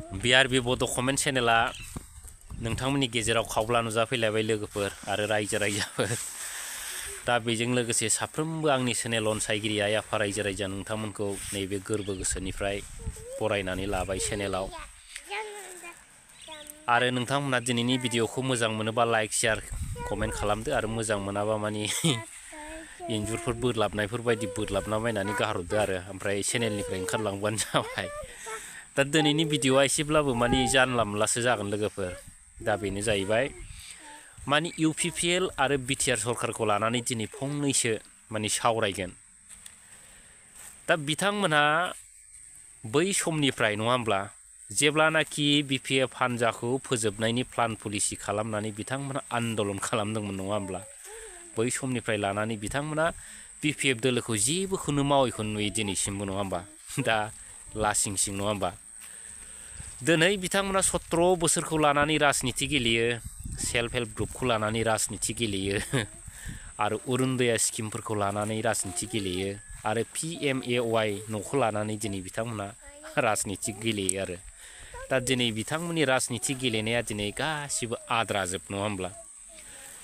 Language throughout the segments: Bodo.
BRB बड' कमेन्ट चेनेला नोंथांमोननि गेजेराव खावब्ला नुजाफैलायबाय लोगोफोर आरो रायजो राजाफोर। दा बेजों लोगोसे साफ्रोमबो आंनि चेनेल अनसायगिरि आइ आफा रायजो राजा नोंथांमोनखौ नैबे गोरबो गोसोनिफ्राय बरायनानै लाबाय चेनेलाव। आरो नोंथांमोना दिनैनि भिडिअखौ मोजां मोनोबा लाइक शेयार कमेन्ट खालामदो आरो मोजां मोनाबा मानि इन्जुरफोर बोदलाबनायफोर बायदि बोदलाबनाबायनानै गारहरदो आरो ओमफ्राय चेनेलनिफ्राय ओंखारलांबानो जाबाय। दा दिनैनि भिडिअआ एसेब्लाबो मानि जानला मोनलासो जागोन लोगोफोर। दा बेनो जाहैबाय मानि UPPL आरो BTR सरकारखौ लानानै दिनै फंनैसो मानि सावरायगोन। दा बिथांमोनहा बै समनिफ्राय नङा होमब्ला जेब्लानाखि BPF हान्जाखौ फोजोबनायनि प्लान पलिसि खालामनानै बिथांमोना आन्दलन खालामदोंमोन नङा होमब्ला बै समनिफ्राय लानानै बिथांमोना BPF दोलोखौ जेबोखौनो मावैखौ नुयो दिनैसिमबो नङा होमबा। दा लासिंसिं नङा होमबा। दिनै बिथांमोना 17 बोसोरखौ लानानै राजनिति गेलेयो, सेल्फ हेल्प ग्रुपखौ लानानै राजनिति गेलेयो आरो अरुनदया स्किमफोरखौ लानानै राजनिति गेलेयो आरो PMAY न'खौ लानानै दिनै बिथांमोना राजनिति गेलेयो आरो। दा दिनै बिथांमोननि राजनिति गेलेनाया दिनै गासिबो आद्राजोब नङा होमब्ला।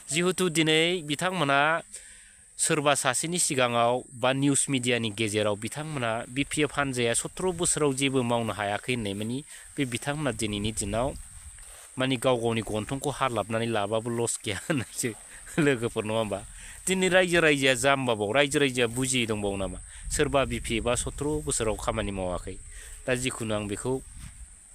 जिहेथु दिनै बिथांमोना सोरबा सासेनि सिगाङाव बा निउस मिडियानि गेजेराव बिथांमोना BPF हान्जाया 17 बोसोराव जेबो मावनो हायाखै होननाय मानि बे बिथांमोना दिनैनि दिनाव मानि गाव गावनि गन्थंखौ हारलाबनानै लाबाबो लस गैया होननायसो लोगोफोर नङा होमबा। दिनै रायजो राजाया जाम्बाबाव रायजो राजाया बुजियै दंबावो नामा सोरबा BPFआ 17 बोसोराव खामानि मावाखै। दा जिखुनु आं बेखौ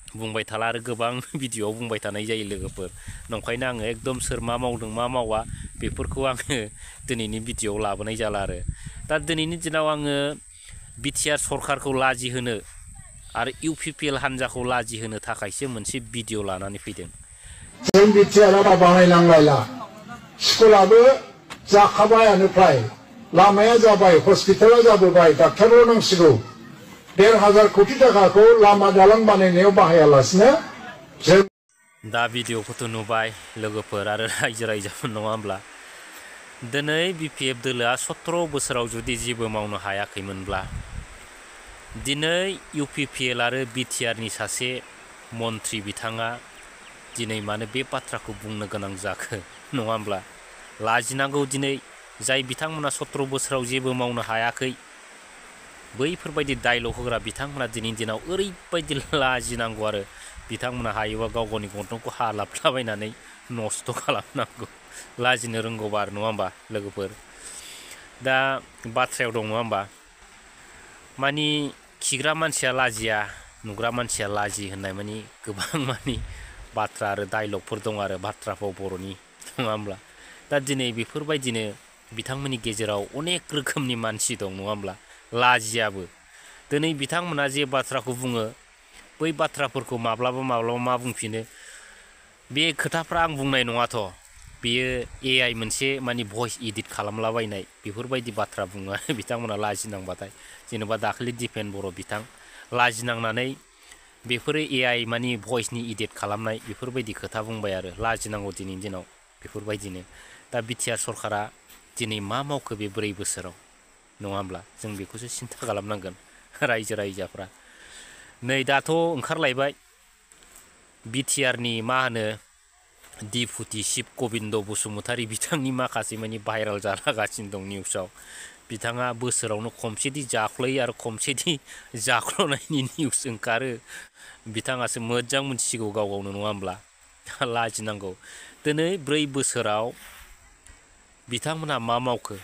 बुंबाय थाला आरो गोबां भिडिअआव बुंबाय थानाय जायो लोगोफोर। नंखायनो आङो एकदम सोर मा मावदों मा मावा बेफोरखौ आङो दिनैनि भिडिअआव लाबोनाय जाला आरो। दा दिनैनि दिनाव आङो BTR सरकारखौ लाजि होनो आरो UPPL हान्जाखौ लाजि होनो थाखायसो मोनसे भिडिअ लानानै फैदों। जों BTRआ बानायनांलायला, स्कुलाबो जाखाबायानो फ्राय, लामाया जाबाय, हस्पिटाला जाबोबाय, डाक्टारल' नांसिगौ। 1,500 कोटि थाखाखौ लामा दालां बानायनायाव बाहायालासिनो जों दा भिडिअखौथ' नुबाय लोगोफोर आरो रायजो राजाफोर नङा होमब्ला। दिनै BPF दोलोआ 17 बोसोराव जुदि जेबो मावनो हायाखैमोनब्ला दिनै UPPL आरो BTRनि सासे मन्त्रि बिथाङा दिनै मानो बे बाथ्राखौ बुंनो गोनां जाखो नङा होमब्ला। लाजिनांगौ दिनै जाय बिथांमोना 17 बोसोराव जेबो मावनो हायाखै बैफोरबायदि डायलग होग्रा बिथांमोना दिनैनि दिनाव ओरैबायदि लाजिनांगौ आरो बिथांमोना हायोबा गाव गावनि गन्थंखौ हालाबलाबायनानै नस्थ' खालामनांगौ लाजिनो रोंगौबा आरो नङा होमबा लोगोफोर। दा बाथ्रायाव दं नङा होमबा मानि खिग्रा मानसिया लाजिया नुग्रा मानसिया लाजि होननाय मानि गोबां मानि बाथ्रा आरो डायलगफोर दं आरो बाथ्रा फाव बर'नि नङा होमब्ला। दा दिनै बेफोरबायदिनो बिथांमोननि गेजेराव अनेक रोखोमनि मानसि दं नङा होमब्ला लाजियाबो। दिनै बिथांमोना जे बाथ्राखौ बुङो बै बाथ्राफोरखौ माब्लाबा माब्लाबा मा बुंफिनो बे खोथाफ्रा आं बुंनाय नङाथ' बेयो AI मोनसे मानि भइस एडिट खालामलाबायनाय बेफोरबायदि बाथ्रा बुङो आरो बिथांमोना लाजिनांबाथाय। जेनेबा दाखालि दिपेन बर' बिथां लाजिनांनानै बेफोरो AI मानि भइसनि एडिट खालामनाय बेफोरबायदि खोथा बुंबाय आरो लाजिनांगौ दिनैनि दिनाव बेफोरबायदिनो। दा BTR सरकारा दिनै मा मावखो बे 4 बोसोराव नङा होमब्ला जों बेखौसो सिन्था खालामनांगोन रायजो राजाफ्रा। नै दाथ' ओंखारलायबाय BTRनि मा होनो डिपुटि चिफ गबिन्द बसुमतारी बिथांनि माखासे मानि भाइरेल जालागासिनो दं निउसाव। बिथाङा बोसोरावनो खमसेदि जाख्ल'यो आरो खमसेदि जाख्ल'नायनि निउस ओंखारो बिथाङासो मोजां मोनथिसिगौ गाव गावनो नङा होमब्ला। लाजिनांगौ दिनै 4 बोसोराव बिथांमोनहा मा मावखो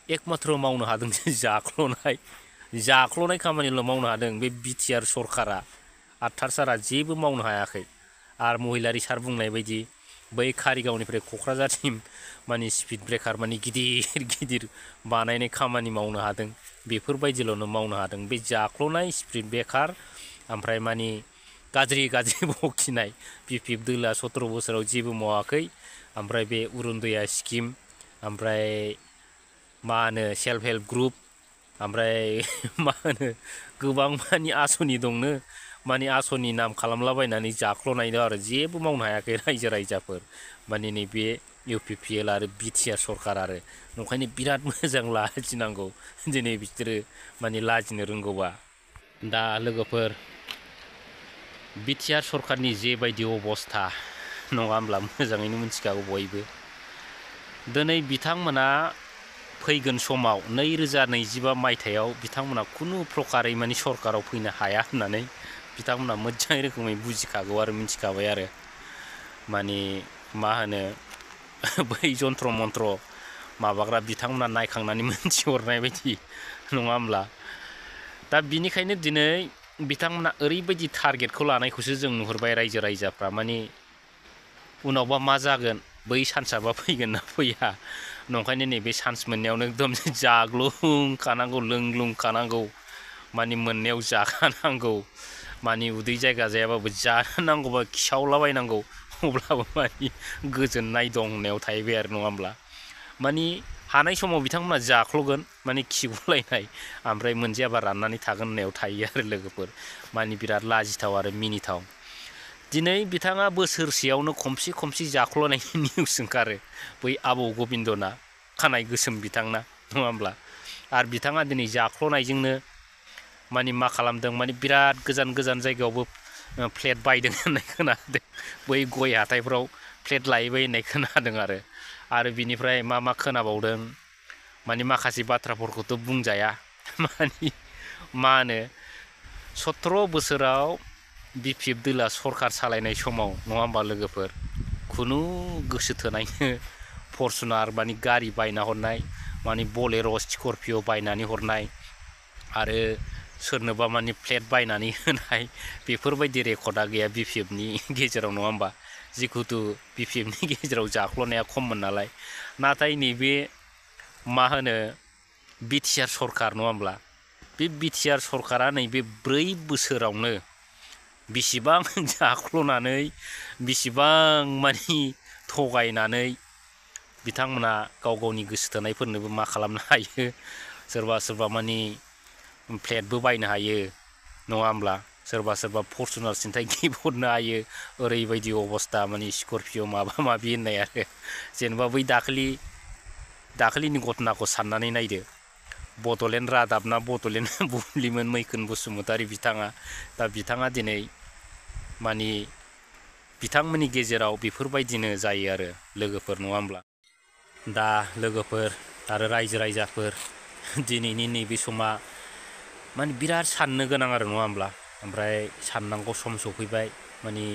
एकमाथ्र मावनो हादों जाख्ल'नाय खामानिल' मावनो हादों बे BTR सरकारा। आथारसारा जेबो मावनो हायाखै। आरो महिलारि सार बुंनाय बायदि बै कारिगावनिफ्राय क'क्राझारसिम मानि स्पिड ब्रेकार मानि गिदिर गिदिर बानायनाय खामानि मावनो हादों बेफोरबायदिल'नो मावनो हादों। बे जाख्ल'नाय स्पिड ब्रेकार ओमफ्राय मानि गाज्रि बखिनाय BPF दोलोआ 17 बोसोराव जेबो मावाखै। ओमफ्राय बे अरुनदया स्किम ओमफ्राय मा होनो सेल्फ हेल्प ग्रुप ओमफ्राय मा होनो गोबां मानि आसनि दंनो मानि आसनि नाम खालामलाबायनानै जाख्ल'नाय दं आरो जेबो मावनो हायाखै रायजो राजाफोर मानि नैबे UPPL आरो BTR सरकार आरो। ओंखायनो बिराद मोजां लाजिनांगौ दिनै बिसोरो मानि लाजिनो रोंगौबा। दा लोगोफोर बिटिआर सरकारनि जेबायदि अबस्था नङा होमब्ला मोजाङैनो मिथिखागौ बयबो। दिनै बिथांमोना फैगोन समाव 2025 मायथाइयाव बिथांमोना खुनु प्रकारै माने सरकाराव फैनो हाया होननानै बिथांमोना मोजाङै रोखोमै बुजिखागौ आरो मिथिखाबाय आरो माने मा होनो बै जन्त्र मन्त्र माबाग्रा बिथांमोना नायखांनानै मोनथिहरनाय बायदि नङा होमब्ला। दा बिनिखायनो दिनै बिथांमोना ओरैबायदि टारगेटखौ लानायखौसो जों नुहुरबाय रायजो राजाफ्रा माने उनावबा मा जागोन बै सान्सआबा फैगोन ना फैया नंखायनो नैबे चान्स मोननायावनो एकदम जाग्लुंखानांगौ लोंग्लुंखानांगौ माने मोननायाव जाखानांगौ माने उदै जायगा जायाबाबो जानांगौबा खिसावलाबायनांगौ अब्लाबो माने गोजोननाय दं होननायाव थाहैबाय आरो नङा होमब्ला। माने हानाय समाव बिथांमोना जाख्ल'गोन माने खिगुलायनाय ओमफ्राय मोनजायाबा राननानै थागोन होननायाव थायो आरो लोगोफोर माने बिराद लाजिथाव आरो मिनिथाव। दिनै बिथाङा बोसोरसेयावनो खमसे जाख्ल'नायनि निउस ओंखारो बै आबौ गबिन्दना खानाय गोसोम बिथांना नङा होमब्ला। आरो बिथाङा दिनै जाख्ल'नायजोंनो माने मा खालामदों माने बिराद गोजान जायगायावबो फ्लेट बायदों होननाय खोनादों बै गय हाथायफ्राव फ्लेट लायबाय होननाय खोनादों आरो बिनिफ्राय मा खोनाबावदों माने माखासे बाथ्राफोरखौथ' बुंजाया माने मा होनो 17 बोसोराव बिपिएफ दोला सरकार सालायनाय समाव नङा होमबा लोगोफोर खुनु गोसो थोनायनो फर्चुनार माने गारि बायना हरनाय माने बलेर' स्करपिय' बायनानै हरनाय आरो सोरनोबा माने फ्लेट बायनानै होनाय बेफोरबायदि रेकर्डआ गैया बिपिएफनि गेजेराव नङा होमबा। जिकुतु बिपिएफनि गेजेराव जाख्ल'नाया खममोन नालाय नाथाय नैबे मा होनो बिटिआर सरकार नङा होमब्ला बे बिटिआर सरकारा नैबे 4 बोसोरावनो बेसेबां जाख्ल'नानै बेसेबां माने थगायनानै बिथांमोना गावनि गोसो थोनायफोरनोबो मा खालामनो हायो सोरबा माने फ्लेटबो बायनो हायो नङा होमब्ला सोरबा फर्चुनार सिन्थाय गिफ्ट हरनो हायो ओरैबायदि अबस्था माने स्करपिय' माबा माबि होननाय आरो जेनेबा बै दाखालिनि घटनाखौ साननानै नायदो बड'लेण्ड रादाब ना बड'लेण्ड बुब्लिमोन मैखुन बसुमतारी बिथाङा दिनै माने बिथांमोननि गेजेराव बेफोरबायदिनो जायो आरो लोगोफोर नङा होमब्ला। दा लोगोफोर आरो रायजो राजाफोर दिनैनि नैबे समा माने बिराद साननो गोनां आरो नङा होमब्ला। ओमफ्राय साननांगौ सम सफैबाय माने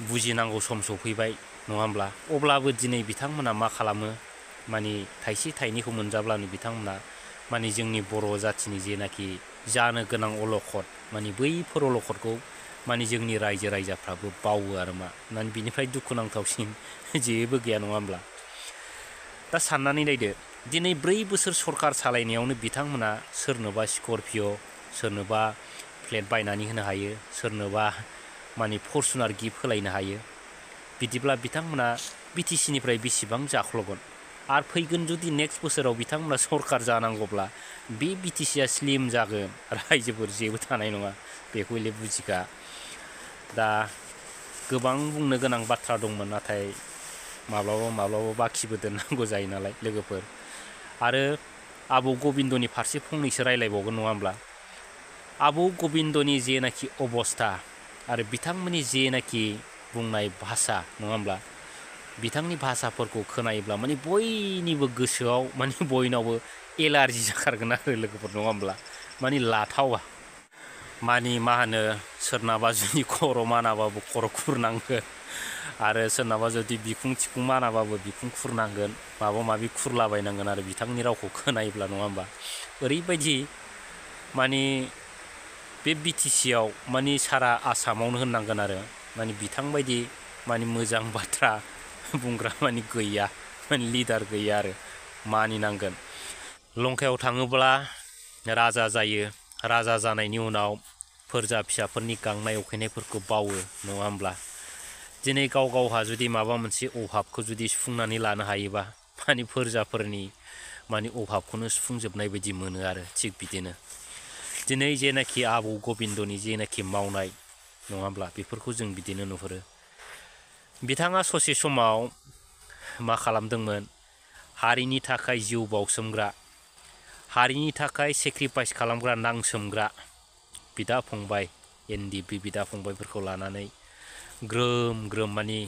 बुजिनांगौ सम सफैबाय नङा होमब्ला। अब्लाबो दिनै बिथांमोना मा खालामो माने थाइसे थाइनैखौ मोनजाब्लानो बिथांमोना माने जोंनि बर' जाथिनि जेनाखि जानो गोनां अलखद माने बैफोर अलखदखौ माने जोंनि रायजो राजाफ्राबो बावो आरो माने बिनिफ्राय दुखुनांथावसिन जेबो गैया नङा होमब्ला। दा साननानै नायदो दिनै 4 बोसोर सरकार सालायनायावनो बिथांमोना सोरनोबा स्करपिय' सोरनोबा फ्लेट बायनानै होनो हायो सोरनोबा माने फर्चुनार गिफ्ट होलायनो हायो बिदिब्ला बिथांमोना बिटिसिनिफ्राय बेसेबां जाख्ल'गोन आरो फैगोन जुदि नेक्स्ट बोसोराव बिथांमोना सरकार जानांगौब्ला बे बिटिसिया स्लिम जागोन रायजोफोर जेबो थानाय नङा बेखौ हले बुजिखा। दा गोबां बुंनो गोनां बाथ्रा दंमोन नाथाय माब्लाबा बाखिबो दोननांगौ जायो नालाय लोगोफोर। आरो आबौ गबिन्दनि फारसे फंनैसो रायलायबावगोन नङा होमब्ला। आबौ गबिन्दनि जेनाखि अबस्था आरो बिथांमोननि जेनाखि बुंनाय भाषा नङा होमब्ला बिथांनि भाषाफोरखौ खोनायोब्ला माने बयनिबो गोसोआव माने बयनावबो एलार्जि जाखारगोन आरो लोगोफोर नङा होमब्ला माने लाथावा माने मा होनो सोरनाबा जुदि खर' मानाबाबो खर' खुरनांगोन आरो सोरनाबा जुदि बिखुं थिखुं मानाबाबो बिखुं खुरनांगोन माबा माबि खुरलाबायनांगोन आरो बिथांनि रावखौ खोनायोब्ला नङा होमबा। ओरैबायदि माने बे बिटिसियाव माने सारा आसामावनो होननांगोन आरो माने बिथांबायदि माने मोजां बाथ्रा बुंग्रा माने गैया माने लिडार गैया आरो मानिनांगोन। लंकायाव थाङोब्ला राजा जायो राजा जानायनि उनाव फोरजा फिसाफोरनि गांनाय उखैनायफोरखौ बावो नङा होमब्ला। दिनै गावहा जुदि माबा मोनसे अभाबखौ जुदि सुफुंनानै लानो हायोबा माने फोरजाफोरनि माने अभाबखौनो सुफुंजोबनाय बायदि मोनो आरो थिग बिदिनो दिनै जेनाखि आबौ गबिन्दनि जेनाखि मावनाय नङा होमब्ला बेफोरखौ जों बिदिनो नुहुरो। बिथाङा ससे समाव मा खालामदोंमोन हारिनि थाखाय जिउ बाउसोमग्रा हारिनि थाखाय सेक्रिफाइस खालामग्रा नांसोमग्रा बिदा फंबाय NDP बिदा फंबायफोरखौ लानानै ग्रोम ग्रोम माने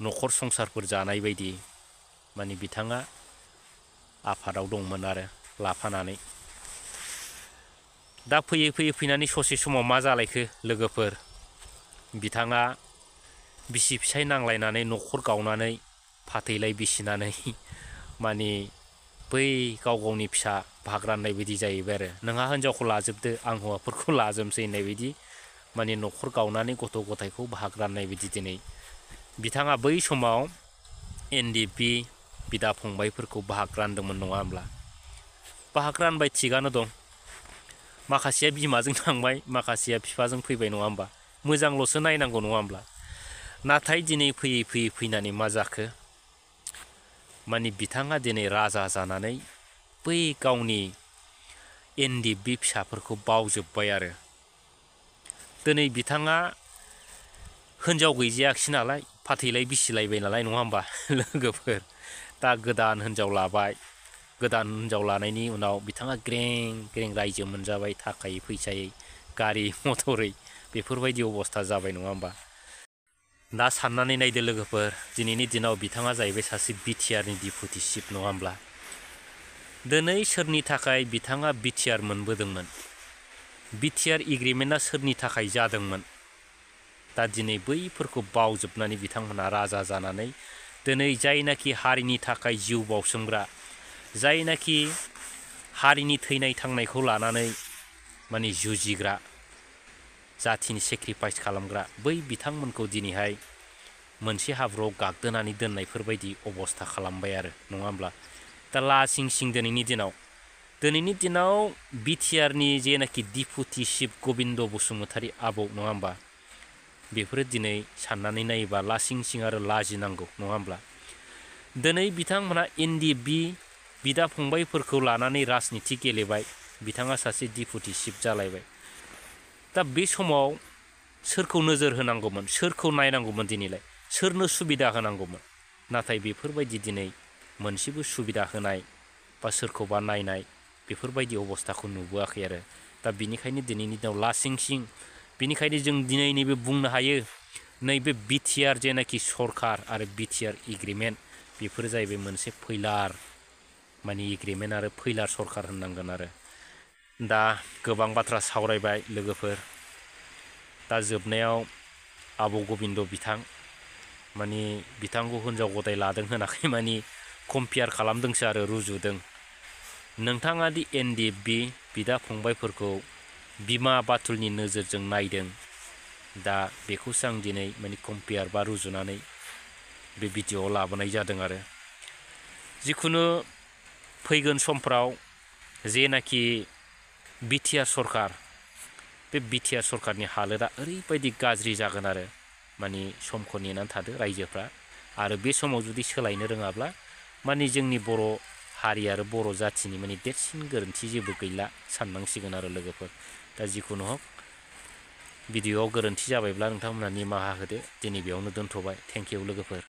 न'खर संसारफोर जानाय बायदि माने बिथाङा आफादाव दंमोन आरो लाफानानै। दा फैयै फैयै फैनानै ससे समाव मा जालायखो लोगोफोर, बिथाङा बिसि फिसाय नांलायनानै न'खर गावनानै फाथैलाय बिसिनानै माने बै गाव गावनि फिसा भाग राननाय बायदि जाहैबाय आरो। नोंहा हिन्जावखौ लाजोबदो आं हौवाफोरखौ लाजोबसै होननाय बायदि माने न'खर गावनानै गथ' गथायखौ भाग राननाय बायदि दिनै बिथाङा बै समाव NDP बिदा फंबायफोरखौ भाग रानदोंमोन नङा होमब्ला? भाग रानबाय थिगानो दं, माखासेया बिमाजों थांबाय माखासेया बिफाजों फैबाय नङा होमबा? मोजांल'सो नायनांगौ नङा होमब्ला? नाथाय दिनै फैयै फैयै फैनानै मा जाखो, माने बिथाङा दिनै राजा जानानै बै गावनि NDP फिसाफोरखौ बावजोब्बाय आरो। दिनै बिथाङा हिन्जाव गैजायाखिसै नालाय फाथैलाय बिसिलायबाय नालाय नङा होमबा लोगोफोर? दा गोदान हिन्जाव लाबाय, गोदान हिन्जाव लानायनि उनाव बिथाङा ग्रें ग्रें रायजो मोनजाबाय, थाखायै फैसायै गारि मथरै बेफोरबायदि अबस्था जाबाय नङा होमबा? दा साननानै नायदो लोगोफोर, दिनैनि दिनाव बिथाङा जाहैबाय सासे BTRनि डिपुटि चिफ नङा होमब्ला? दिनै सोरनि थाखाय बिथाङा BTR मोनबोदोंमोन, BTR एग्रिमेन्टआ सोरनि थाखाय जादोंमोन, दा दिनै बैफोरखौ बावजोबनानै बिथांमोनहा राजा जानानै दिनै जायनाखि हारिनि थाखाय जिउ बाउसोमग्रा, जायनाखि हारिनि थैनाय थांनायखौ लानानै माने जुजिग्रा, जाथिनि सेक्रिफाइस खालामग्रा, बै बिथांमोनखौ दिनैहाय मोनसे हाब्रुआव गागदोनानै दोननायफोरबायदि अबस्था खालामबाय आरो नङा होमब्ला? दा लासिं सिं दिनैनि दिनाव BTRनि जेनाखि डिपुटि चिफ गबिन्द बसुमतारी आबौ नङा होमबा? बेफोरो दिनै साननानै नायोबा लासिं सिं आरो लाजिनांगौ नङा होमब्ला? दिनै बिथांमोनहा NDP बिदा फंबायफोरखौ लानानै राजनिथि गेलेबाय, बिथाङा सासे डिपुटि चिफ जालायबाय। दा बे समाव सोरखौ नोजोर होनांगौमोन, सोरखौ नायनांगौमोन दिनैलाय, सोरनो सुबिदा होनांगौमोन? नाथाय बेफोरबायदि दिनै मोनसेबो सुबिदा होनाय बा सोरखौबा नायनाय बेफोरबायदि अबस्थाखौ नुबोआखै आरो। दा बिनिखायनो दिनैनि दिनाव लासिं सिं, बिनिखायनो जों दिनै नैबे बुंनो हायो, नैबे BTR जेनाखि सरकार आरो BTR एग्रिमेन्ट बेफोरो जाहैबाय मोनसे फैलार माने एग्रिमेन्ट आरो फैलार सरकार होननांगोन आरो। दा गोबां बाथ्रा सावरायबाय लोगोफोर, दा जोबनायाव आबौ गबिन्द बिथां माने बिथांखौ हिन्जाव गदाय लादों होनाखै माने कम्पेयार खालामदोंसो आरो रुजुदों। नोंथाङा दि NDP बिदा फंबायफोरखौ बिमा बाथुलनि नोजोरजों नायदों, दा बेखौसो आं दिनै माने कम्पेयार बा रुजुनानै बे भिडिअ'आव लाबोनाय जादों आरो। जिखुनु फैगोन समफ्राव जेनाखि BTR सरकार, बे BTR सरकारनि हालोदा ओरैबायदि गाज्रि जागोन आरो माने समखौ नेनानै थादो रायजोफ्रा। आरो बे समाव जुदि सोलायनो रोङाब्ला माने जोंनि बर' हारि आरो बर' जाथिनि माने देरसिन गोरोन्थि जेबो गैला साननांसिगोन आरो लोगोफोर। दा जिखुनु हक भिडिअ'आव गोरोन्थि जाबायब्ला नोंथांमोनहा निमाहा होदो। दिनै बेयावनो दोनथ'बाय। थेंक इउ लोगोफोर।